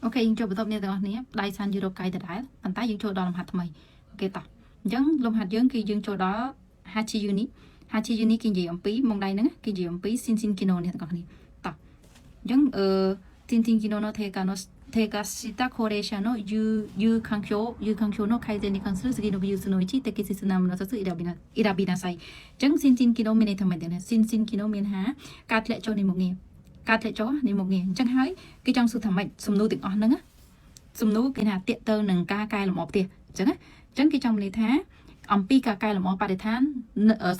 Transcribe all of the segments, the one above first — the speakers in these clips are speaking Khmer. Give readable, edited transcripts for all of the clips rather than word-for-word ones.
OK យើងចូលបន្ទាប់នេះទាំងអស់គ្នាដៃសានយូរ៉ូកៃដដែលប៉ុន្តែយើងចូលដល់លំហាត់ថ្មីOK តោះអញ្ចឹងលំហាត់យើងគឺយើងចូលដល់ 八 uni 八 uni គេនិយាយអំពីមុងដៃហ្នឹងគេនិយាយអំពី心身機能 នេះទាំងអស់គ្នាតោះអញ្ចឹងអឺ心身機能の低下の低下した高齢者の住住環境住環境の改善に関する次の記述のうち適切なものを一つ選びなさい。អញ្ចឹង心身機能មានន័យថាម៉េចទាំងនេះ心身機能មានថាការធ្លាក់ចុះនៃមុខងារការធ្លាក់ចុះនៃមុខងារអញ្ចឹងហើយគេចង់សួរថាម៉េចសំណួរទាំងអស់ហ្នឹងណាសំណួរគេថាតាកទៅនឹងការកែលម្អផ្ទះអញ្ចឹងណាអញ្ចឹងគេចង់មានន័យថាអំពីការកែលម្អបរិស្ថាន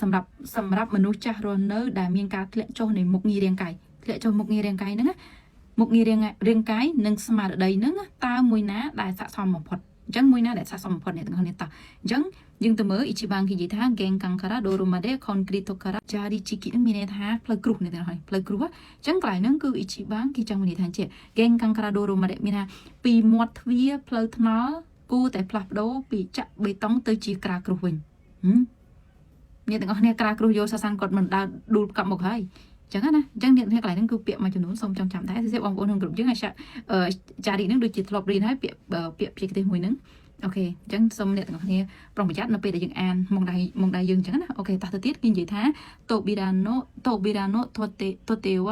សម្រាប់សម្រាប់មនុស្សចាស់រស់នៅដែលមានការធ្លាក់ចុះនៃមុខងាររាងកាយធ្លាក់ចុះមុខងាររាងកាយហ្នឹងណាមុខងាររាងរាងកាយនិងស្មារតីហ្នឹងតើមួយណាដែលស័ក្តិសមបំផុតអញ្ចឹងមួយណាដែលស័ក្តិសមបំផុតអ្នកទាំងអស់គ្នាតោះអញ្ចឹងយើងទៅមើល一番គេនិយាយថា玄関から道路までコンクリートから砂利敷ហ្នឹងមានន័យថាផ្លូវគ្រួសអ្នកទាំងអស់ផ្លូវគ្រួសអញ្ចឹងកន្លែងហ្នឹងគឺ一番គេចង់មានន័យថាជា玄関から道路までមានថាពីមាត់ទ្វារផ្លូវថ្នល់គួរតែផ្លាស់ប្ដូរពីចាក់បេតុងទៅជាក្រាលគ្រួសវិញអ្នកទាំងអស់គ្នាក្រាលគ្រួសយកសាសានគាត់មិនដើរដួលកាប់មកហើយចឹងណាអញ្ចឹងអ្នកកន្លែងហ្នឹងគឺពាក្យមួយចំនួនសូមចងចាំដែរសិបងប្អូនក្នុងក្រុមយើងអាសាចារីហ្នឹងដូចជាធ្លាប់រៀនហើយពាក្យពាក្យព្យាកទេសមួយហ្នឹង OK អញ្ចឹងសូមអ្នកទាំងអស់គ្នាប្រុងប្រយ័ត្ននៅពេលដែលយើងអានមកដៃមកដៃយើងអញ្ចឹងណាOK តោះទៅទៀតគេនិយាយថា扉の扉の取っ手取っ手は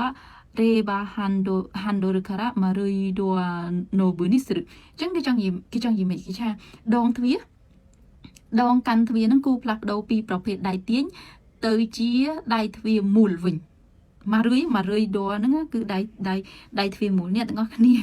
レバーハンドハンドルから丸いドアノブにするអញ្ចឹងគេចង់និយាយគេចង់និយាយមិនគេថាដងទ្វារដងកាន់ទ្វារហ្នឹងគូផ្លាស់ប្ដូរពីប្រភេទដៃទាញទៅជាដៃទ្វារមូលវិញ丸い丸いドアហ្នឹងគឺដៃដៃដៃទ្វារមូលអ្នកទាំងអស់គ្នា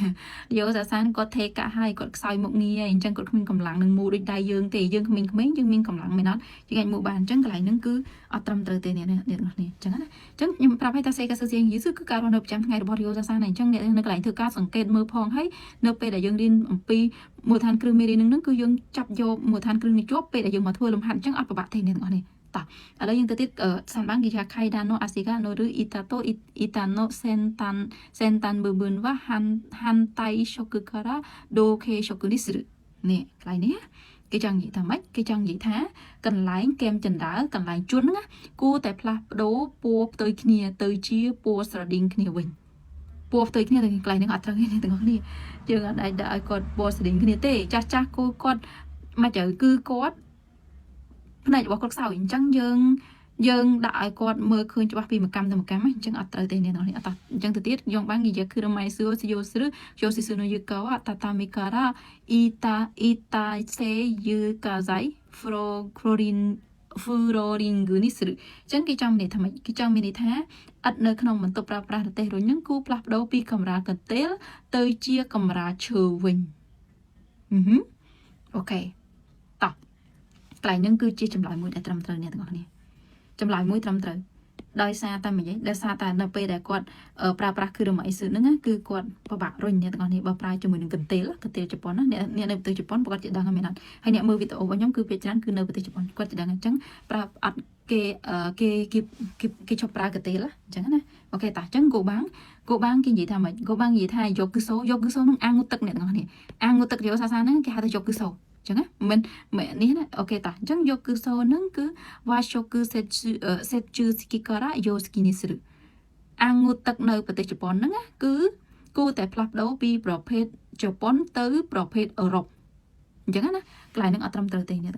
យកសាសានគាត់ថេកាឲ្យគាត់ខ្សោយមុខងារហើយអញ្ចឹងគាត់គ្មានកម្លាំងនឹងមូលដូចដៃយើងទេយើងក្មេងៗយើងមានកម្លាំងមែនអត់យើងអាចមូលបានអញ្ចឹងកន្លែងហ្នឹងគឺអត់ត្រឹមត្រូវទេអ្នកអ្នកទាំងអស់គ្នាអញ្ចឹងណាអញ្ចឹងខ្ញុំប្រាប់ឲ្យថា生活យើងយឺគឺការរស់នៅប្រចាំថ្ងៃរបស់រិយោសាសានអញ្ចឹងអ្នកនៅកន្លែងធ្វើការសង្កេតមើលផងហើយនៅពេលដែលយើងរៀនអំពីមូលដ្ឋានគ្រឹះមេរៀនហ្នឹងគឺយើងចាប់យកមូលដ្ឋានគ្រឹះនេះជាប់ពេលដែលយើងមកធ្វើលំហាត់អញ្ចឹងអត់ពិបាកទេអ្នកទាំងអស់គ្នាតោះឥឡូវយើងទៅទៀត三番គេថា階段の足が乗る板と板の先端先端部分は反反対色から同系色にするនេះកន្លែងនេះគេចង់និយាយថាម៉េចគេចង់និយាយថាកន្លែងកែមចណ្ដើកន្លែងជន់ហ្នឹងគួរតែផ្លាស់ប្ដូរពណ៌ផ្ទុយគ្នាទៅជាពណ៌ស្រដៀងគ្នាវិញពណ៌ផ្ទុយគ្នាទៅកន្លែងហ្នឹងអត់ត្រូវទេទាំងអស់គ្នាយើងអត់អាចដាក់ឲ្យគាត់ពណ៌ស្រដៀងគ្នាទេចាស់ចាស់គូគាត់មកចៅគឺគាត់ផ្នែករបស់គាត់ខ្សោយអញ្ចឹងយើងយើងដាក់ឲ្យគាត់មើលឃើញច្បាស់ពីមួយកម្មទៅមួយកម្មអញ្ចឹងអត់ត្រូវទេអ្នកនរនេះអត់តអញ្ចឹងទៅទៀតយកបាននិយាយគឺរម៉ៃសឿសយោស្ឬយោស៊ីស៊ូណូយូកោតាតាមីការ៉ាអ៊ីតាអ៊ីតាសេយូកាဇៃហ្វ្រូក្លូរីនフローリングにするអញ្ចឹងគេចង់មានន័យថាម៉េចគេចង់មានន័យថាឥដ្ឋនៅក្នុងបន្ទប់ប្រើប្រាស់រទេះរុញហ្នឹងគូផ្លាស់ប្ដូរពីកម្រាលកន្ទេលទៅជាកម្រាលឈើវិញអឺហឹOK តោះកន្លែងហ្នឹងគឺជាចម្លើយមួយដែលត្រឹមត្រូវអ្នកទាំងអស់គ្នាចម្លើយមួយត្រឹមត្រូវដោយសារតែមិនដោយសារតែនៅពេលដែលគាត់ប្រើប្រាស់គឺរមអីស៊ឺហ្នឹងគឺគាត់ពិបាករុញអ្នកទាំងអស់នេះបើប្រើជាមួយនឹងកន្ទេលកន្ទេលជប៉ុនណាអ្នកអ្នកនៅប្រទេសជប៉ុនប្រកាសជាដឹងហើយមែនអត់ហើយអ្នកមើលវីដេអូរបស់ខ្ញុំគឺភាគច្រើនគឺនៅប្រទេសជប៉ុនគាត់ជាដឹងអញ្ចឹងប្រើអត់គេគេគេគេឈប់ប្រើកន្ទេលអញ្ចឹងណាOK តោះអញ្ចឹង五番五番គេនិយាយថាម៉េច五番និយាយថា浴槽浴槽នឹងអាងងូតទឹកអ្នកទាំងអស់នេះអាងងូតទឹកយកសាសាហ្នឹងគេហៅថា浴槽ចឹងណាមិនមិននេះណាOK តោះអញ្ចឹង浴槽ហ្នឹងគឺ和食設設置式から洋式にするអាងងូតទឹកនៅប្រទេសជប៉ុនហ្នឹងណាគឺគួរតែផ្លាស់ប្ដូរពីប្រភេទជប៉ុនទៅប្រភេទអឺរ៉ុបអញ្ចឹងណាកន្លែងហ្នឹងអត់ត្រឹមត្រូវទេអ្នក